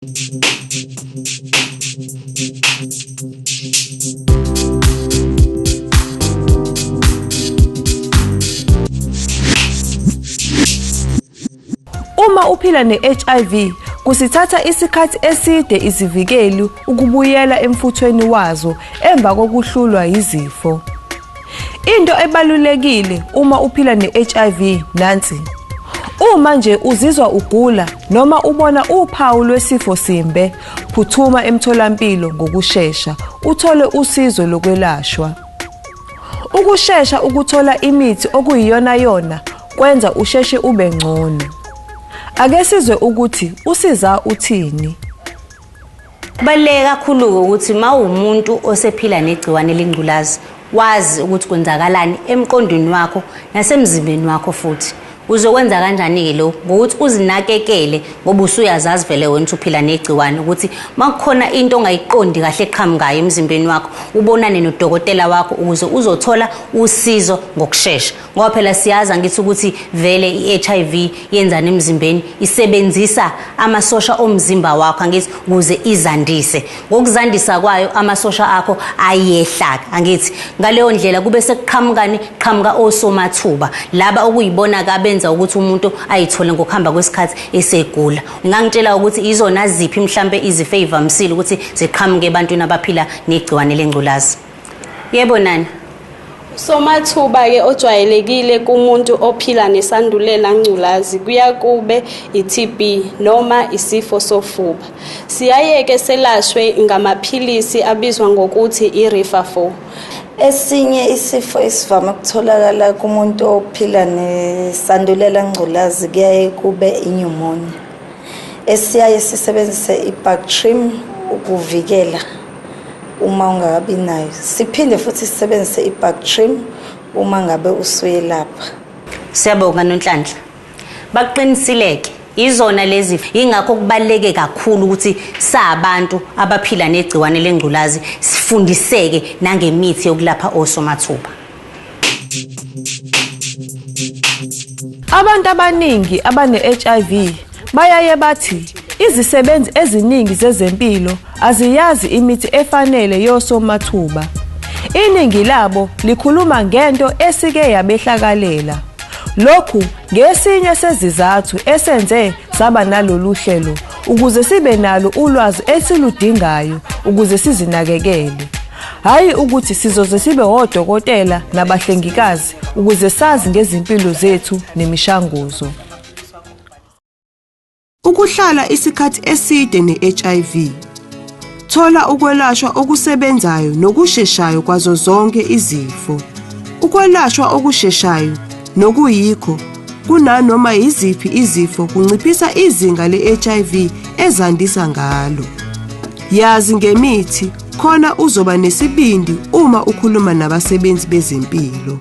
Uma uphila ne-HIV, kusithatha isikhathi eside izivikeli ukubuyela emfuthweni wazo emva kokuhlulwa yizifo. Into ebalulekile uma uphila ne-HIV nansi. Uma nje uzizwa ugula noma ubona uphawu lwesifo simbe, phuthuma emtholampilo ngokushesha, uthole usizo lokwelashwa. Ukushesha ukuthola imithi okuyiyona yona kwenza usheshe ube ngcono. Ake sizwe ukuthi usiza uthini. Kubaluleke kakhulu ukuthi mawumuntu osephila negciwane lengculazi wazi ukuthi kwenzakalani emqondweni wakho nasemzimbeni wakho futhi. Uzokwenza kanjani-ke lokhu? Ngokuthi uzinakekele ngoba usuyazazi vele wena ukuthi uphila negciwane, ukuthi makukhona into ongayiqondi kahle eqhamukayo emzimbeni wakho ubonane nodokotela wakho ukuze uzothola usizo ngokushesha. Ngoba phela siyazi angithi ukuthi vele i-HIV yenzani emzimbeni, isebenzisa amasosha omzimba wakho angithi ukuze izandise. Ngokuzandisa kwayo amasosha akho ayehla angithi. Ngaleyo ndlela kube sekuqhamukani qhamuka osomathuba laba okuyibona kabenza ukuthi umuntu ayithole ngokuhamba kwesikhathi esegula. Ngangitshela ukuthi izona ziphi mhlambe izifo ezivamisile ukuthi ziqhamuke ebantwini abaphila negciwane lengculazi. Yebo nani. Somathuba-ke ojwayelekile kumuntu ophila nesandulela ngculazi kuya kube i-TB noma isifo sofuba. Siyayeke selashwe ngamaphilisi abizwa ngokuthi i-Rifafour. Esinye isifo esivame ukutholakala kumuntu ophila nesandulela ngculazi kuyaye kube i-pneumonia. Esiyaye sisebenzise i-Bactrim ukuvikela uma ungakabi nayo. Siphinde futhi sisebenzise i-Bactrim uma ngabe usuyelapha. Siyabonga Nonhlanhla. Baqinisileke izona lezi, ingakho kubaluleke kakhulu ukuthi sabantu abaphila negciwane lengculazi sifundiseke nangemithi yokulapha osomathuba. Abantu abaningi abane-HIV bayaye bathi izisebenzi eziningi zezempilo aziyazi imithi efanele yosomathuba. Iningi labo likhuluma ngento esike yabehlakalela. Lokhu ngesinye sezizathu esenze saba nalolu hlelo ukuze sibe nalo ulwazi esiludingayo ukuze sizinakekele. Hhayi ukuthi sizoze sibe odokotela nabahlengikazi ukuze sazi ngezimpilo zethu nemishanguzo. Ukuhlala isikhathi eside ne-HIV. Thola ukwelashwa okusebenzayo nokusheshayo kwazo zonke izifo. Ukwelashwa okusheshayo nokuyikho kunanoma yiziphi izifo kunciphisa izinga le-HIV ezandisa ngalo. Yazi ngemithi khona uzoba nesibindi uma ukhuluma nabasebenzi bezempilo.